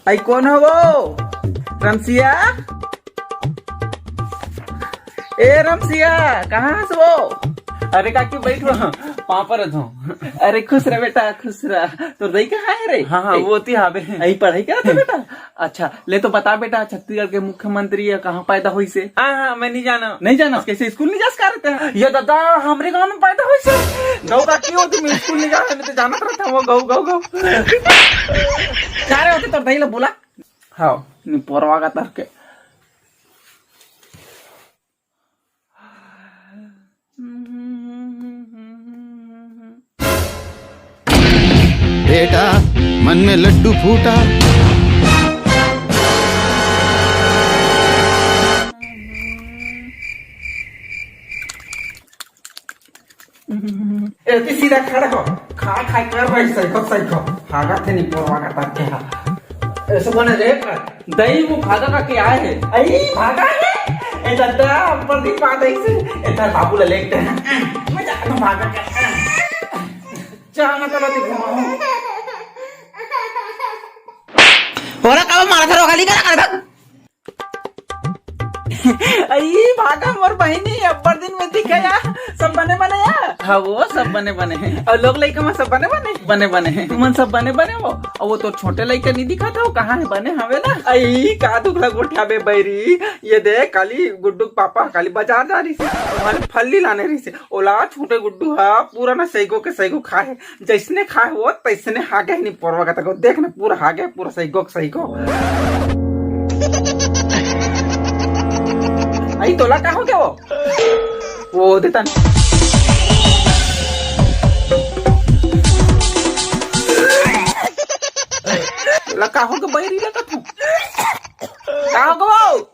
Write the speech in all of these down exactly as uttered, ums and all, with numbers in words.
आई कोन हो वो? रमसिया? ए रमसिया, कहाँ हस वो? अरे काकी, बैठ वो, पाँव परत हँव। अरे खुश रह बेटा, खुश रह। तोर दई कहाँ हे रे? हाँ, हाँ, वो ओती हावे। आई पढ़ाई करत हे बेटा? अच्छा, ले तो बता बेटा, छत्तीसगढ़ के मुख्यमंत्री ह कहाँ पैदा होइस हे? हाँ, हाँ, मैं नहीं जाना। नहीं जाना? कैसे स्कूल नहीं जास का रे? ये दादा, हमरे गाँव में पैदा होइस हे। गऊ काकी होती, मैं स्कूल नहीं जाना, मैं तो जानत रहता हूँ, गऊ, गऊ, गऊ। का रे होती तोर दई ला बुला। हाँ, निपोरवा कतर के। बेटा, मन में लड्डू फूटा। एती सीधा खड़ा हो, खा खा कर रही सही को सही को। हागा थे निपोरवा कतर के हा। ऐसे बने रे कर। दई वो भागा का के आए हे। आई भागा हे। ए दादा, ऊपर दी पा दई से। ए दादा, बाबू ला लेके। मैं जाना भागा के। जा ना, चलो दी घुमाऊं। ओरा का मारा था, रोका नहीं करा कर। अई भागा मोर बहिनी, अब्बड़ दिन में दिखे या। सब बने बने या? हाँ वो सब बने बने हे। अउ लोग लइका मन सब बने बने? बने बने हे। तुमन सब बने बने हो? अउ वो तो छोटे लइका नहीं दिखा था, वो कहाँ हे? बने हवे ना? अई का दुख ला गोठिया बे बैरी। ये देख, काली गुड्डू के पापा काली बाजार जा रहिस हे, वहाँ ले फल्ली लाने रहिस हे। ओला छोटे गुड्डू हा पूरा ना सैगो के सैगो खाए हे। जैसने खाए वो तैसने हागे हे निपोरवा कतर के। देख ना, पूरा हागे, पूरा सही गो, सही गो। आई तोला का हो गया वो? वो देता नहीं। ला का हो गया बैरी लगा तू? का हो गया वो?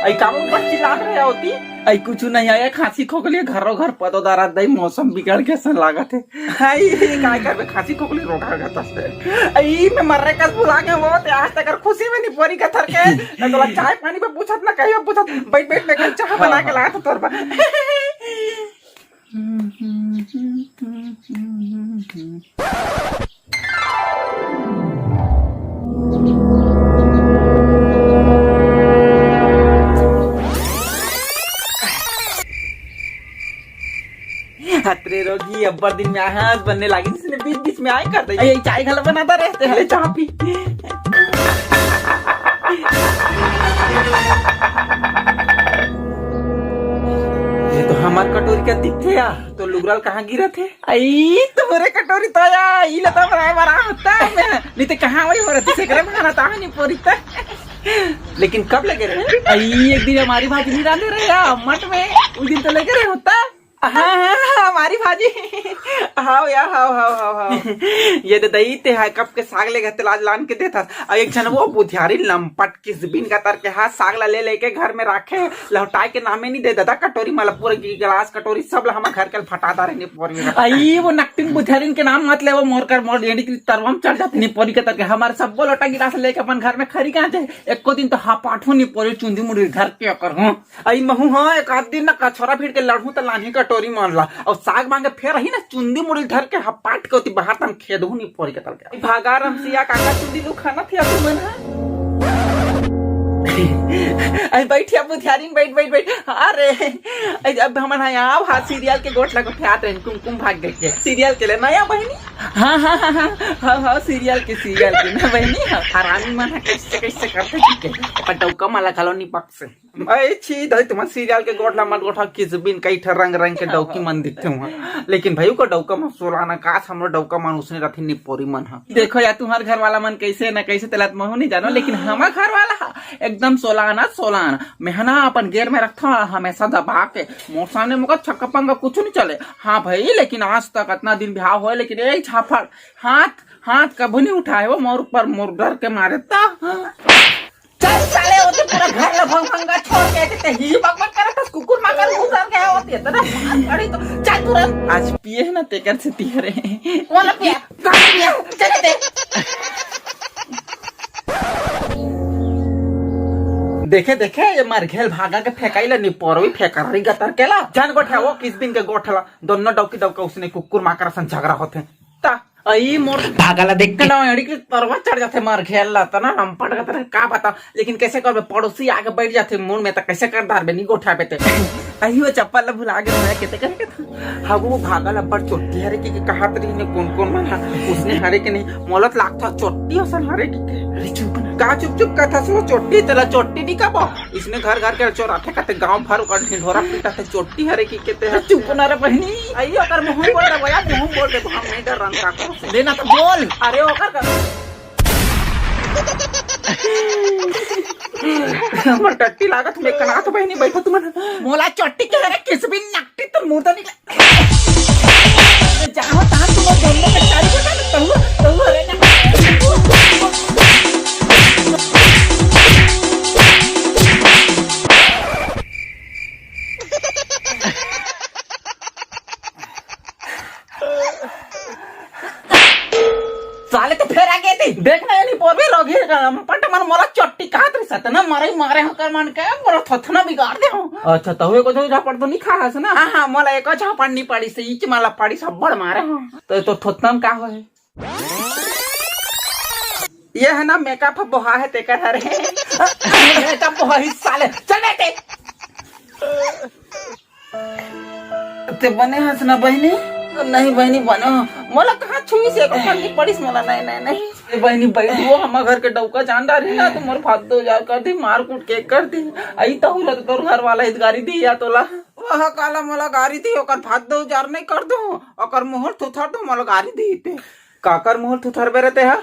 आई का ऊपर चिल्लात रहे होती? आई कुछ नहीं आया, खांसी खोखली घरो घर पतो दारा दई, मौसम बिगड़ के सन लागत हे। आई काय करबे, खांसी खोखली रोग आ गया तस्ते। आई मैं मर्रे कस बुला के वो ते आज तक खुशी में नहीं पोरी कतर के। ना तोला चाय पानी पे पूछत ना कहीं पे पूछत। बैठ बैठ मैं चाय बना के लात तोर बा। हतरे रोगी, अब्बड़ दिन में आए हस, बनने लागिस ने बीच बीच में आए कर दे। ये चाय घला बनाता रहते हैं। ले चाय पी। ये तो हमार कटोरी का दिखथे या, तो लुगरा ल कहाँ गिरत हे? आई, तुम्हरे कटोरी तो या, ई लता बराए बरा होता है मैं। नहीं तो कहाँ वही हो रहा, तुझे करे मारा था नहीं पोरी तक। लेकिन कब लगे रहे? आई, एक दिन हमारी भाजी नहीं डाले रहे या, मट में, उस दिन तो लगे रहे होता। हाँ, हाँ, हाँ, हमारी भाजी। हाव या, हाव, हाव, हाव, हाव। ये तो दई ते हा, कब के साग ले गए, ते लाज लान के देत हस। अउ एक झन वो बुधियारी लंपट किसबिन कतर के हा, साग ला ले लेके घर में राखे, लौटाए के नामे नहीं दे दादा, कटोरी मला पूरा गि-, गिलास कटोरी सब ला हमर घर के फटा दारे निपोरी। आई, वो नकटिन बुधियारिन के नाम मत ले, वो मोर कर मोर एड़ी के तरवा में चढ़ जाते निपोरी कतर के। हमारे सब वो लोटा गिलास लेके अपन घर में खरी कहाँ जाए, एको दिन तो हा पाठो निपोरी चुंदी मुड़ी धर के कर हूँ। अई महू हाँ, एक आध दिन ना कछोरा भीड़ के लड़हूं त लानही कटोरी मन ला, अउ साग मांगे फेर रही ना चुंदी मुड़ी धर के हपाट के ओती बाहर तम खेदहू नहीं पोरी कतर के। अई भागा रमसिया काका चुंदी लुखाना थिया तुमन हा। अई बैठिया बुधियारिन, बैठ, बैठ, बैठ। अरे, अई अब हमन हा यहाँ हा सीरियल के गोठ ला गोठियात रहन, कुमकुम भाग गए के। सीरियल के ले नया बहिनी। हाँ, हाँ, हाँ, हाँ, हाँ, हाँ, सीरियल के, सीरियल के ना बहिनी, हाँ, हरामी मन हा कैसे, कैसे करते ठीक है। ओकर डौका माला घलो नहीं पक से। अरे छी, दई तुमन सीरियल के गोठ ला मत गोठा, किसबिन कई ठा रंग रंग के डौकी मन दिखथे उहाँ। लेकिन भाई, ओकर डौका मन सोलाना, काश हमरो डौका मन उसने रथिन निपोरी मन ह। देखो यार, तुम्हार घर वाला मन कैसे न कैसे तेला त महू नहीं जानो, लेकिन हमर घर वाला ह एकदम सोलाना, सोलाना। मेहना अपन गेर में रखथव हमेशा दबा के। मोर सामने मोका छक्का पंगा कुछ नहीं चले। हाँ भाई, लेकिन आज तक इतना दिन बिहाव होए, लेकिन एक झापड़ हाथ, हाथ कभू नहीं उठाए वो मोर ऊपर, मोर डर के मारे त। चल साले, वो तो पूरा घर ला भंग भंगा छोड़ के, के ते ही बक बक करत हस, कुकुर माकर घुसर गया होती है, तेरा मार पड़ी तो। चल तुरंत। आज पिए है ना, तेकर से तिहरे। कौन पिया? कौन पिया? चल ते। देखे देखे, ये मरघेल भागा के फेंकाई ला निपोरवी फेंकरी गतर के ला। जान गोठा वो किस बिन के गोठला, दोनों डौकी डौका उसने कुकुर माकर सन झगड़ा होथे। ता अई मोर भागा ला देख के ना, एड़ी के तरवा चढ़ जाथे मरघेल ला, तना रंपट गतर का बता। लेकिन कैसे करबे, पड़ोसी आके बैठ जाथे मुड़ में, त कैसे कर डारबे, नी गोठा बेटे। अई वो चप्पल ला भुला गे मैं, केते करे के था। हाँ, वो भागा ला बड़ चोट्टी हरे के, के कहात रही ने, कौन कौन मन हा उसने हरे के नहीं, मोलत लागथा चोट्टी असन हरे के, के। अरे चुप ना। का चुप चुप कथा सो चोट्टी, तेला चोट्टी नी कबो। इसने घर घर के चोराथे कथे, गांव भर ओकर ढिंढोरा पीटाथे, चोट्टी हरे की केते ह। चुप ना रे बहिनी। अई ओकर मुंह बोल दे भैया, मुंह बोल दे, हम नहीं डर रन का करो। लेना तो बोल। अरे ओकर का हमर टट्टी लागत में कहा तो बहिनी बैठो तुमन। मोला चोट्टी के हरे किस बिन नकटी तो मुर्दा निकले। जाओ, तान तुम दोनों के चारी को तान, तहु, तहु, अरे ना। साले तो फेर आ गे थे। देख ना, ये नी पोरबे रोगी का, पट मन मोला चोट्टी काहत रही सतना मारे, मारे हो कर मन के, मोला थोथना बिगाड़ दे हो। अच्छा, तहु एको झन झापड़ तो नहीं खा हस ना? हाँ, हाँ, मोला एको झापड़ नहीं पड़ी से, इच माला पड़ी सब बड़ मारे हो। तो, तो थोथना में का हो है? ये है ना, मेकअप बोहा है तेकर हरे। मेकअप बोहा ही साले। चल बेटे। ते बने हस ना बहिनी? नहीं बहिनी, बने हो। मोला कहाँ छुई से एको पन्नी पड़ीस मोला, नहीं, नहीं, नहीं। ए बहिनी, बैठ वो, हमर घर के डौका जान डारी ना, तो मोर भात दो हजार कर दी, मार कूट के कर दी। अई तहु ला तो तोर घर वाला ही गारी दी या तोला। वह काला मोला गारी दी, ओकर भात दो हजार नहीं कर दो, ओकर मुहर थुथर दो, मोला गारी दी ते। काकर मुहर थुथर बेरे ते हा?